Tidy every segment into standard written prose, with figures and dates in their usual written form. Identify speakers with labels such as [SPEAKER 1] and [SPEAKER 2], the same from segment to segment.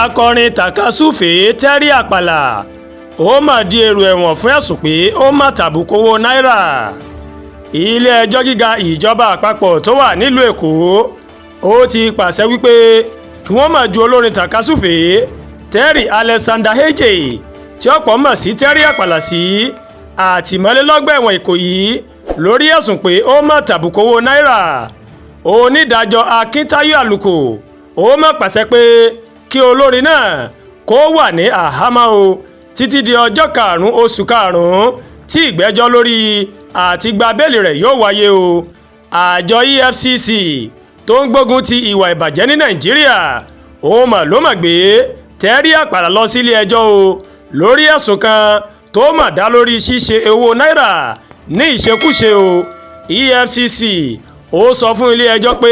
[SPEAKER 1] Akọrin tàkasúfèé Terry Apala ó mà di èrò ẹ̀wọ̀n fún ẹ̀sùn pé ó mà tàbùkù owó náírà. Ilé-ẹjọ́ gíga ìjọba àpapọ̀ tó wà nílùú Èkó ó ti pàṣẹ wípé kí wọ́n má ju olórin tàkasúfèé Terry Alexander Eje, tí ọ̀pọ̀ mọ̀ sí Terry Apala, sí àtìmọ́lé lọ́gbà ẹ̀wọ̀n Ìkòyí lórí ẹ̀sùn pé ó mà tàbùkù owó náírà. Onídàájọ́ Akíntayọ̀ Àlùkò ó mà pàṣẹ pé kí olórin náà kó wà ní àhámọ́ o títí di ọjọ́ 5 oṣù 5 tí ìgbẹ́jọ́ lórí àti gba bẹ́ẹ̀lì rẹ̀ yóò wáyé o. Àjọ EFCC tó ń gbógun ti ìwà ìbàjẹ́ ní Nàìjíríà òun mà ló mà gbé Terry Apala lọ sílé ẹjọ́ o lórí ẹ̀sùn kan tó mà dá lórí ṣíṣe owó náírà ní ìṣekúṣe o. EFCC ó sọ fún ilé ẹjọ́ pé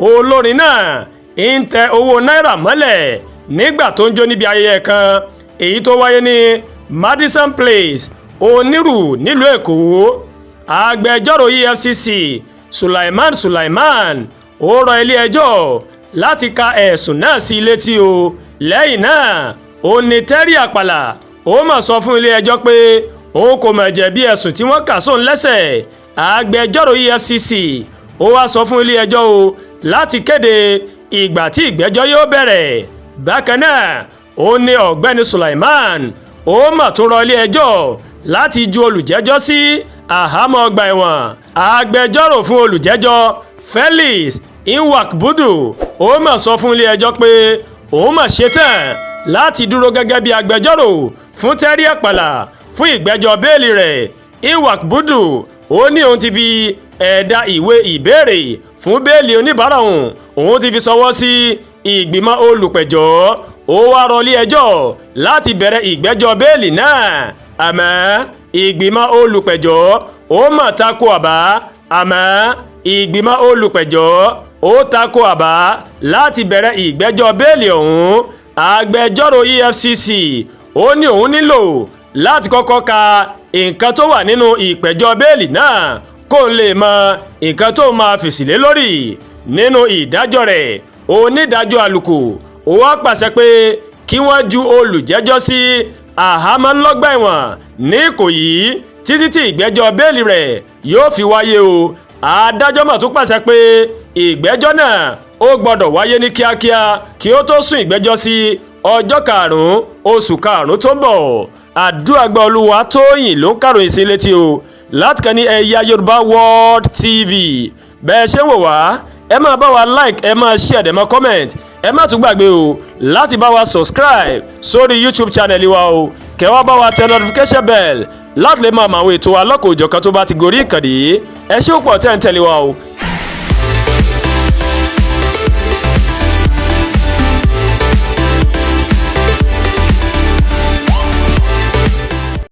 [SPEAKER 1] olórin náà ń tẹ owó náírà mọ́lẹ̀ nígbà tó ń jó níbi ayẹyẹ kan èyí tó wáyé ní Madison Place, Onírù, nílùú Èkó. Agbẹjọ́rò EFCC Sulaiman Sulaiman ó rọ ilé-ẹjọ́ láti ka ẹ̀sùn náà sí létí o. Lẹ́yìn náà ó ní Terry Apala ó mà sọ fún ilé-ẹjọ́ pé òun kò mà jẹ̀bi ẹ̀sùn tí wọ́n kà sóun lẹ́sẹ̀. Agbẹjọ́rò EFCC ó wá sọ fún ilé-ẹjọ́ o láti kéde ìgbà tí ìgbẹ́jọ́ yóò bẹ̀rẹ̀. Bákan náà ó ní ọ̀gbẹ́ni Sulaiman ó mà tún rọ ilé-ẹjọ́ láti ju olùjẹ́jọ́ sí àhámọ́ ọgbà ẹ̀wọ̀n. Agbẹjọ́rò fún olùjẹ́jọ́ Felix Nwakbudu ó mà sọ fún ilé-ẹjọ́ pé òun mà ṣetán láti dúró gẹ́gẹ́ bí agbẹjọ́rò fún Terry Apala fún ìgbẹ́jọ́ bẹ́ẹ̀lì rẹ̀. Nwakbudu ó ní òun ti fi ẹ̀dà ìwé ìbéèrè fún bẹ́ẹ̀lì oníbàárà òun, òun ti fi ṣọwọ́ sí ìgbìmọ̀ olùpẹ̀jọ́. Ó wá rọ ilé-ẹjọ́ láti bẹ̀rẹ̀ ìgbẹ́jọ́ bẹ́ẹ̀lì náà, àmọ́ ìgbìmọ̀ olùpẹ̀jọ́ ó mà tako àbá àmọ́ ìgbìmọ̀ olùpẹ̀jọ́ ó tako àbá láti bẹ̀rẹ̀ ìgbẹ́jọ́ bẹ́ẹ̀lì ọ̀hún. Agbẹjọ́rò EFCC ó ní òun nílò láti kọ́kọ́ ka nǹkan tó wà nínú ìpẹ̀jọ́ bẹ́ẹ̀lì náà kó lè mọ nǹkan tó máa fèsì lé lórí. Nínú ìdájọ́ rẹ̀, onídàájọ́ Àlùkò ó wá pàṣẹ pé kí wọ́n ju olùjẹ́jọ́ sí àhámọ́ lọ́gbà ẹ̀wọ̀n ní Ìkòyí títí tí ìgbẹ́jọ́ bẹ́ẹ̀lì rẹ̀ yóò fi wáyé o. Adájọ́ mà tún pàṣẹ pé ìgbẹ́jọ́ náà ó gbọ́dọ̀ wáyé ní kíákíá kí ó tó sún ìgbẹ́jọ́ sí ọjọ́ 5 oṣù 5 tó ń bọ̀. Àdúràgbà Olúwa Tóyìn ló ń kàròyìn sí létí o láti kàn ní Ẹ̀yà Yorùbá World TV. Bẹ́ẹ̀ ṣe ń wò wá, ẹ máa bá wa like, ẹ máa share, dẹ̀ máa comment. Ẹ má tún gbàgbé o láti bá wa subscribe sórí YouTube channel wa o, kẹ́ wá bá wa tẹ notification bell láti lè máa mọ àwọn ètò alọ́kọ̀ òjọ̀kan tó bá ti gorí ìkànnì. Ẹ ṣé púpọ̀ tẹ́ ń tẹ̀lé wa o.